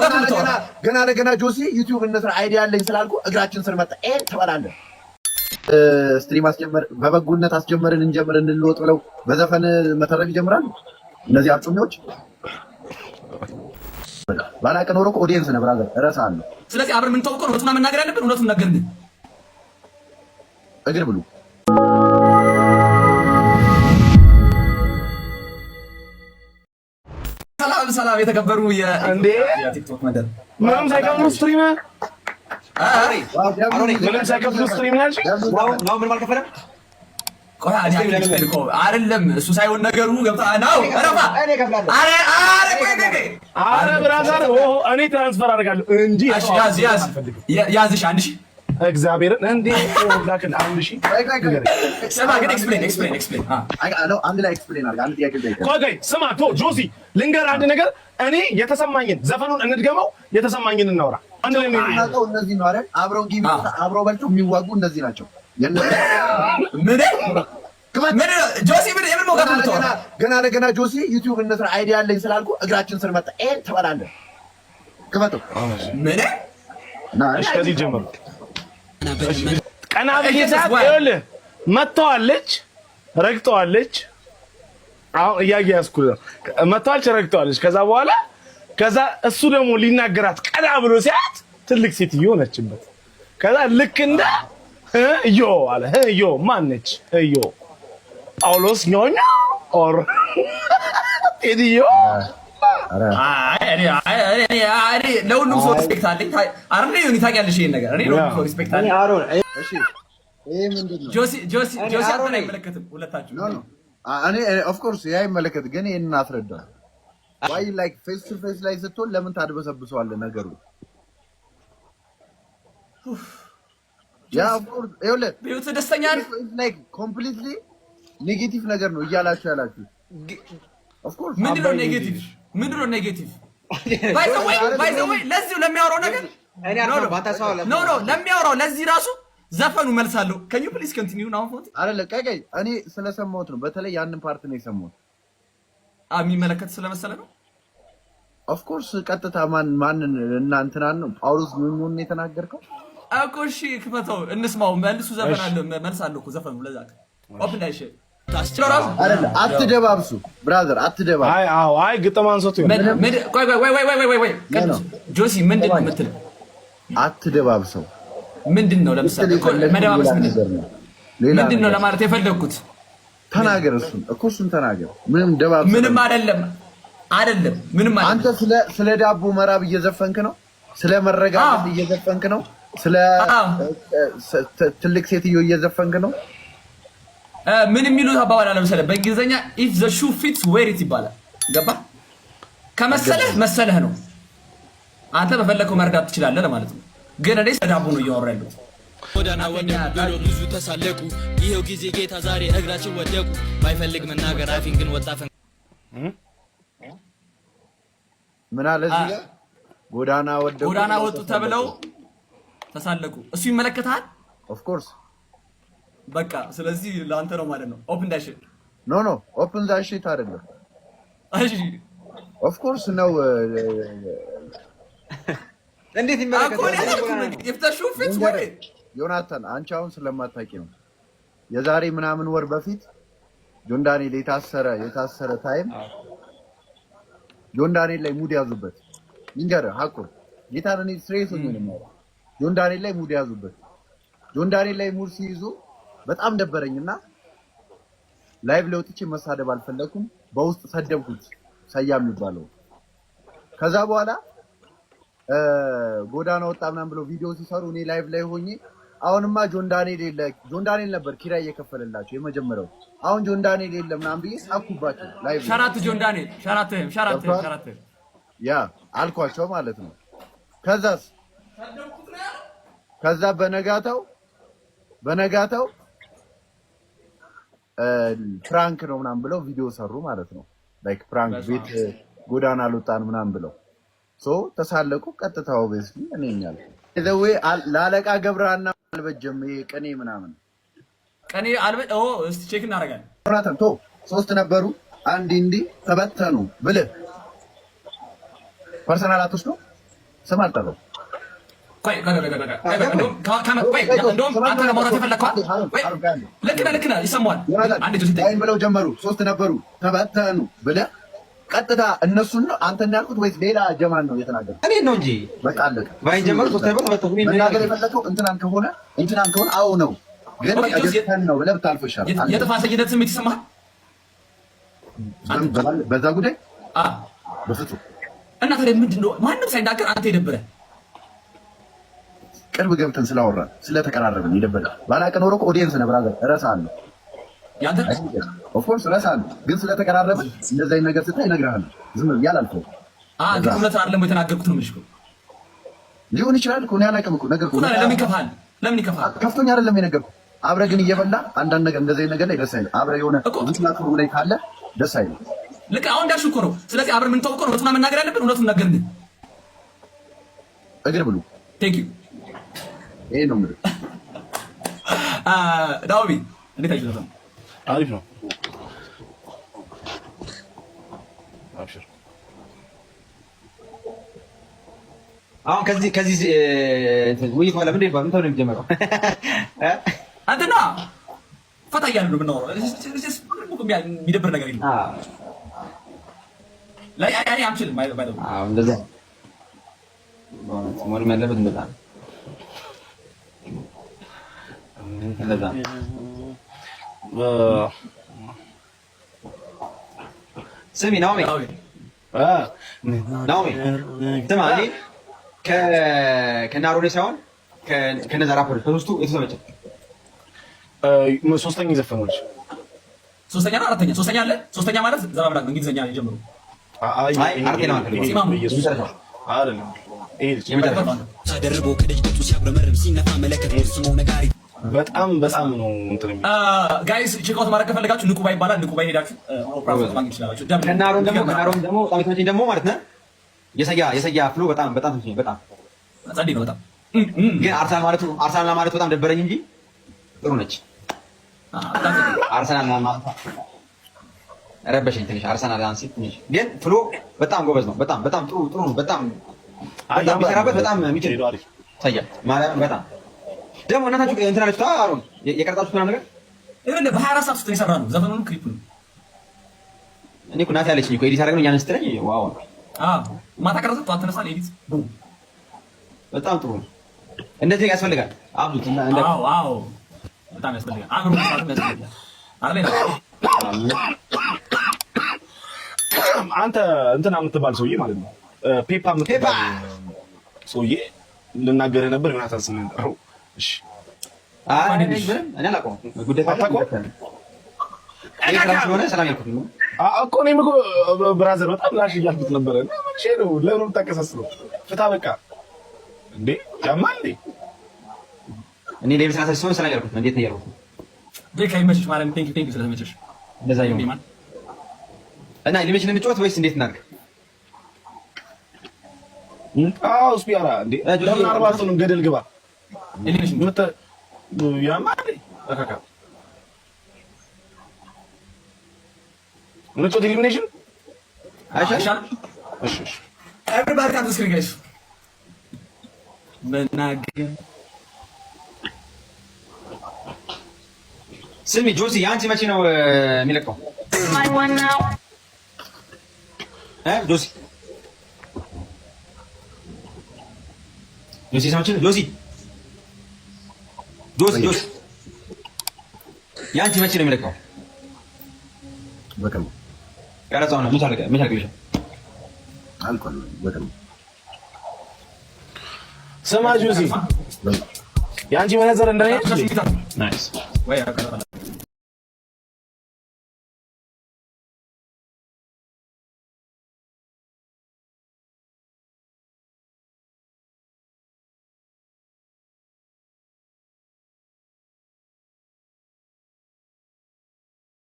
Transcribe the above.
ሞጋት የምታወራው? ገና ለገና ጆሲ ዩቲዩብ እንስራ idea አለኝ ስላልኩ እግራችን ስር መጣ። ኤን ትበላለህ። Stream አስጀመር በበጎነት አስጀመርን እንጀምር እንለወጥ ብለው በዘፈን መተረብ ይጀምራሉ። እነዚህ አርጩሜዎች ባላቅ ኖሮ እኮ audience ነህ brother፣ እረሳለሁ። ስለዚህ አብረን የምንተዋወቀው ነው። እውነቱን መናገር ያለብን እውነቱን ነገርን። እግር ብሉ። ሰላም ሰላም፣ የተከበሩ እንዴ! የቲክቶክ መንደር። ምንም ሳይከፍሉ stream፣ ምንም ሳይከፍሉ stream ነው ያልሽኝ? ነው ምንም አልከፈለም። ቆይ እኔ አትክልት እኮ አይደለም እሱ ሳይሆን ነገሩ ገብታ ነው። እረፋ። እኔ እከፍላለሁ። አረ አረ፣ ቆይ ቆይ ቆይ። አረ brother፣ ኦ እኔ transfer አደርጋለሁ እንጂ። እሺ ያዝ ያዝ ያዝ። እሺ 1000። እግዚአብሔርን እንዴ ላክል 1000። ቆይ ቆይ ቆይ። ስማ ግን explain explain explain። አይ ነው አንድ ላይ explain አድርግ። አንድ ጥያቄ ልጠይቅህ። ቆይ ቆይ ስማ ቶ ጆሲ፣ ልንገርህ አንድ ነገር። እኔ የተሰማኝን ዘፈኑን እንድገመው፣ የተሰማኝን እናውራ አንድ ላይ ነው። የምናውቀው እነዚህ ነው አይደል? አብረው ጊቢ አብረው በልተው የሚዋጉ እነዚህ ናቸው። ምን ምን ጆሲ፣ ምን የምን ሞጋት የምታወራው? ገና ለገና ጆሲ ዩቲዩብ እንስራ idea አለኝ ስላልኩ እግራችን ስር መጣ። ኤን ትበላለህ። ክፈተው። ምን? ና። እሺ ከዚህ ጀምር። ቀና ብዬ ሰዓት ይኸውልህ መጥተዋለች፣ ረግጠዋለች። አሁን እያያዝኩ ነው። መጥተዋለች፣ ረግጠዋለች። ከዛ በኋላ ከዛ እሱ ደግሞ ሊናገራት ቀና ብሎ ሲያት ትልቅ ሴትዮ ሆነችበት። ከዛ ልክ እንደ እዮ አለ። እዮ ማነች? እዮ ጳውሎስ ኞኞ or ቴዲዮ? አይ እኔ አይ እኔ እኔ ለሁሉም ሰው respect አለኝ። አይደል ይሁን ታውቂያለሽ ይሄን ነገር፣ እኔ ለሁሉም ሰው respect አለኝ። አሮን። እሺ ይሄ ምንድን ነው? ጆሲ ጆሲ ጆሲ፣ አንተን አይመለከትም ሁለታችሁ። No no፣ እኔ of course ያ ይመለከት፣ ግን ይሄንን አስረዳ። Why like face to face ላይ ስትሆን ለምን ታድበሰብሰዋለህ ነገሩ? Yeah, of course ይኸውልህ በህይወት ደስተኛ ነህ? Like completely negative ነገር ነው እያላችሁ ያላችሁ of course። ምንድን ነው negative? ምንድን ነው negative? By the way, by the way፣ ለዚሁ ለሚያወራው ነገር እኔ አልሰማሁም። አንተ ሰው አለ። No, ለሚያወራው ለዚህ ራሱ ዘፈኑ መልስ አለው። Can you please continue now ፎንቲ? አይደለ ቆይ ቆይ፣ እኔ ስለሰማሁት ነው። በተለይ ያንን part ነው የሰማሁት። የሚመለከት ስለመሰለ ነው። Of course ቀጥታ ማን ማንን እና እንትናን ነው ጳውሎስ ኞኞን ነው የተናገርከው? እኮ እሺ ክፈተው እንስማው። መልሱ ዘፈን አለ፣ መልስ አለው እኮ ዘፈኑ። ለዛ open ላይ እሺ ራሱ። አይደለ አትደባብሱ brother፣ አትደባብሱ። አይ አዎ፣ አይ ግጥም አንሶት ይሆናል። ቆይ ቆይ ቆይ ቆይ ቆይ ቆይ፣ ቅዱስ ጆሲ ምንድን ነው የምትለው? አትደባብሰው። ምንድን ነው ለምሳሌ እኮ መደባበስ ምንድን ነገር ነው። ሌላ ምንድን ነው ነገር። ለማለት የፈለግኩት? ተናገር፣ እሱን እኮ እሱን ተናገር። ምንም ደባብሰ ምንም አይደለም፣ አይደለም ምንም አይደለም። አንተ ስለ ዳቦ መራብ እየዘፈንክ ነው። ስለ መረጋጋት እየዘፈንክ ነው። ስለ ትልቅ ሴትዮ እየዘፈንክ ነው። ምን የሚሉት አባባል አለ መሰለህ በእንግሊዝኛ "If the shoe fits, wear it" ይባላል። ገባ? ከመሰለህ መሰለህ ነው። አንተ በፈለከው መርዳት ትችላለህ ለማለት ነው። ግን እኔ ስለ ዳቦ ነው እያወራ ያለሁት። ጎዳና ወደቁ ብሎ ብዙ ተሳለቁ። ይኸው ጊዜ ጌታ ዛሬ እግራችን ወደቁ። ባይፈልግ መናገር አፊን ግን ወጣ ምን አለ እዚህ ጋር? ጎዳና ወደቁ። ጎዳና ወጡ ተብለው ተሳለቁ። እሱ ይመለከታል። Of course. በቃ ስለዚህ ለአንተ ነው ማለት ነው። Open that shit. No, open that shit አይደለም። እሺ። Of course ነው። እንዴት እኮ እኔ ይመለከታል? አላልኩም። If the shoe fits, wear it. ዮናታን፣ አንቺ አሁን ስለማታውቂ ነው። የዛሬ ምናምን ወር በፊት ጆን ዳንኤል የታሰረ time ጆን ዳንኤል ላይ mood ያዙበት። ይንገርህ ሀቁን ጌታን፣ እኔ straight ሆኜ ነው የማወራው። ጆን ዳንኤል ላይ mood ያዙበት። ጆን ዳንኤል ላይ mood ሲይዙ በጣም ደበረኝና live ላይ ወጥቼ መሳደብ አልፈለኩም። በውስጥ ሰደብኩት ሰያ የሚባለው። ከዛ በኋላ ጎዳና ወጣ ምናምን ብለው ቪዲዮ ሲሰሩ እኔ live ላይ ሆኜ አሁንማ ጆን ዳንኤል የለ፣ ጆን ዳንኤል ነበር ኪራይ እየከፈለላቸው የመጀመሪያው። አሁን ጆን ዳንኤል የለ ምናምን ብዬ ሳኩባቸው live ላይ። Shout out ጆን ዳንኤል፣ shout out shout out shout out። Yeah አልኳቸው ማለት ነው። ከዛስ ከዛ በነጋታው prank ነው ምናምን ብለው ቪዲዮ ሰሩ ማለት ነው። Like prank ቤት ጎዳና አልወጣን ምናምን ብለው so ተሳለቁ። ቀጥታ obviously እኔ the way ለአለቃ ገብረሃና አልበጀም ይሄ ቅኔ ምናምን። ቀኔ አልበ ኦ እስቲ check እናደርጋለን። ዮናታን ቶ ሶስት ነበሩ፣ አንድ እንዲህ ተበተኑ ብልህ personal አትወስዶ። ስም አልጠራሁም። እንደውም አንተ ለማውራት የፈለግከው ልክ ነህ፣ ልክ ነህ፣ ይሰማዋል። ላይን ብለው ጀመሩ፣ ሶስት ነበሩ ተበተኑ ብለህ ቀጥታ እነሱን ነው አንተን ያልኩት ወይስ ሌላ ጀማን ነው የተናገርኩት? እኔ ነው እንጂ በቃ አለቀ። Vine ጀመሩ፣ ሶስት ነበሩ ተበተኑ። መናገር የፈለግከው እንትናን ከሆነ እንትናን ከሆነ አዎ ነው፣ ግን በቃ ጀስተን ነው ብለህ ብታልፈው ይሻላል። የጥፋተኝነት ስሜት ይሰማሃል በዛ ጉዳይ? በፍጹም። እና ታዲያ ምንድን ነው ማንም ሳይናገር አንተ የደበረ? ቅርብ ገብተን ስላወራን ስለተቀራረብን የደበረ። ባላውቅ ኖሮ እኮ audience ነህ brother፣ እረሳለሁ። Of course እረሳለሁ፣ ግን ስለተቀራረብን እንደዛ አይነት ነገር ስታይ እነግርሃለሁ። ዝም ብዬ አላልፈውም። ግን እውነት አይደለም የተናገርኩት ነው የምልሽ እኮ። ሊሆን ይችላል እኮ፣ እኔ አላውቅም እኮ ነገርኩህ። ለምን ይከፋል? ለምን ይከፋል? ከፍቶኝ አይደለም የነገርኩህ። አብረህ ግን እየበላ አንዳንድ ነገር እንደዚህ ነገር ላይ ደስ አይልም። አብረህ የሆነ platform ላይ ካለ ደስ አይልም። ልክ አሁን እንዳልሽው እኮ ነው። ስለዚህ አብረን የምንተዋወቀው ነው እውነቱን መናገር ያለብን፣ እውነቱን ነገርን። እግር ብሉ። Thank you። ይሄ ነው የምልህ። ዳውቢ እንዴት አየህ? አሪፍ ነው። አብሽር። አሁን ከዚህ ውይይት በኋላ ምንድን ነው ምን የሚጀመረው? አንተና ፈታ እያልን ነው የምናወራው። የሚደብር ነገር የለም። ላይ አይ አምችልም። አዎ እንደዛ መሆንም ያለበት እንደዛ ነው። እንደዛ ነው። ስሚ ናኦሚ፣ ናኦሚ ስማ፣ እኔ ከነ አሮኔ ሳይሆን ከነዛ ራፐሮች ከሶስቱ የተመቸ ሶስተኛ የዘፈነው ልጅ ሶስተኛ ነው አራተኛ? ሶስተኛ አለ። ሶስተኛ ማለት ዘባብላ ነው፣ እንግሊዝኛ የጀመሩ። ደርቦ ከደጅ ድምፁ ሲያጉረመርም ሲነፋ መለከት ስሞ ነጋሪ በጣም በጣም ነው እንትን የሚል። Guys, check out ማድረግ ከፈለጋችሁ ንቁባይ ይባላል። ንቁባይ ሄዳችሁ ማግኘት ይችላላችሁ። ከነ አሮን ደግሞ በጣም የተመቸኝ ደግሞ ማለት ነው የሰያ flow በጣም በጣም ተመቸኝ። በጣም ጸዴ ነው በጣም። ግን አርሰናል ማለቱ በጣም ደበረኝ እንጂ ጥሩ ነች። አርሰናል ማለት ረበሸኝ ትንሽ። አርሰናል አንሲ ትንሽ ግን flow በጣም ጎበዝ ነው። በጣም በጣም ጥሩ ጥሩ ነው። በጣም በጣም የሚሰራበት በጣም የሚችል ሰያ ማርያም በጣም ደግሞ እናታችሁ እንትን አለች አሮን የቀረጻችሁት ምናምን ነገር ይኸውልህ በ24 ሰዓት ውስጥ የሰራ ነው ዘፈኑን ክሊፑን። እኔ እኮ ናት ያለችኝ እኮ edit አደረግነው እኛን ስትለኝ wow። ማታ ቀረጸ፣ ጠዋት ተነሳን edit። በጣም ጥሩ ነው። እንደዚህ ያስፈልጋል። አብዙት እና እንደ አዎ አዎ በጣም ያስፈልጋል። አብሮ መስራትም ያስፈልጋል። አይደል? አንተ እንትና የምትባል ሰውዬ ማለት ነው፣ ፔፓ የምትባል ሰውዬ ልናገርህ ነበር። ዮናታን ስምህን ጠራው። እሺ። አይ ምንም እኔ አላውቀውም። ጉዳይ አታውቀውም? ስለሆነ ሰላም ያልኩት ነው እኮ። እኔም እኮ brother በጣም ላሽ እያልኩት ነበረ። ምን ነው ለምን የምታቀሳስለው? ፍታ በቃ። እንዴ ያማል እንዴ? እኔ level 30 ሲሆን ሰላም ያልኩት ነው። እንዴት ነው ያልኩት? ጄክ አይመችሽ ማለት ነው። Thank you, thank you ስለተመቸሽ። እንደዛ ይሁን እና elimination እንጫወት ወይስ እንዴት እናድርግ? አዎ ስፒያራ እንዴ ለምን 40 ሰውንም ገደል ግባ። Elimination። ያማል አካካ እንጫወት elimination። አይሻልም? እሺ እሺ። Everybody tap screen, guys። መናገር ስሚ ጆሲ፣ የአንቺ መቼ ነው የሚለቀው? ጆሲ፣ ጆሲ ሰማችን? ጆሲ፣ ጆሲ፣ ጆሲ፣ የአንቺ መቼ ነው የሚለቀው? በቅርቡ። ቀረጻው ነው መቼ አለቀ? መቼ አለቀ? አልቋል። በቅርቡ። ስማ ጆሲ፣ የአንቺ መነጽር እንደኔ nice። ወይ አቀረበ።